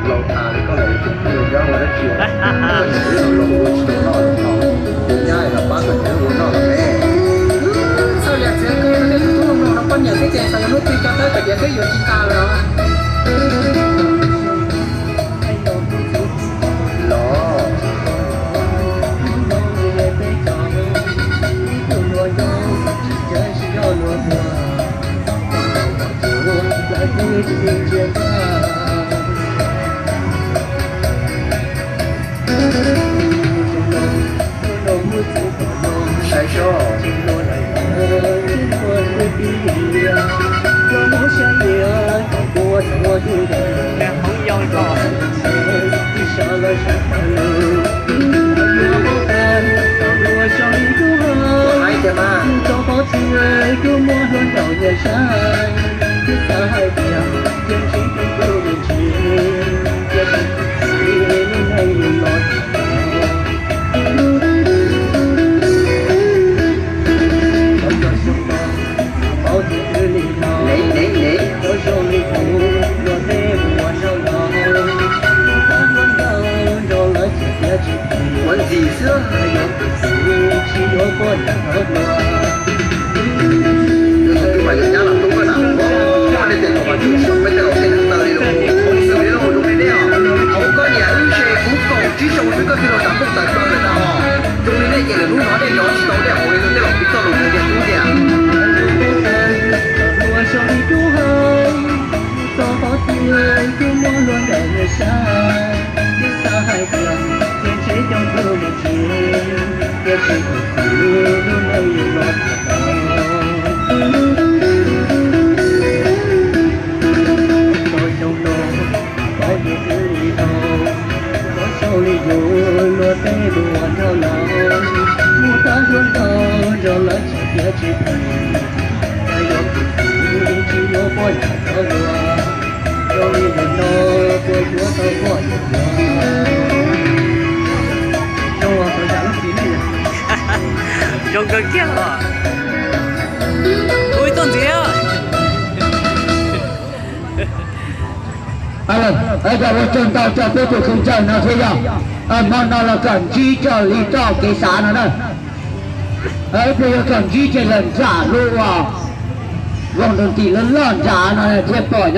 Laus tas li koj los ua tus phooj ywg nyob ua dab tsi? Koj tseem ua laus ua tsis tau noj los no, nyab los pab koj tsev ua noj los me. Txhawj lias txiav kawg, tej tus tub hluas no poj niam thiab ces xav yog hnub twg cov tawb cov diav twb yuav tsis tas lawm. Los. Saib seb. Hmoob yau ko. Ua haib tiag mas. Nev, nev, nev. Ua ntxim xwb. Tus twg mas yuav nyab los tub koj na, nej tias tus mas tsis zoo peb tej laus tej neeg taw li los mus xwb li los zoo li nej os. Hauv koj niam wb ze kuv kaum tsib xyoo xwb koj twb los tawm poj tawm plaws lawm na os. Zoo li nej ces lwm hnub no nej nrov tsis tau nej hauv li tej laus piv txoj lus tias tub tiag. Zoo kawg kiag os. Ua ib txoj ntxiv. Ua tsaug ntau rau peb tus kheej tsawg no thiab yog hmo no los kom ntsib raws li txoj kev xav no na. Ib pliag yog kom ntsib ces lawm nram lub ua voos nroog tim lub loj nram no thiaj pom nyob.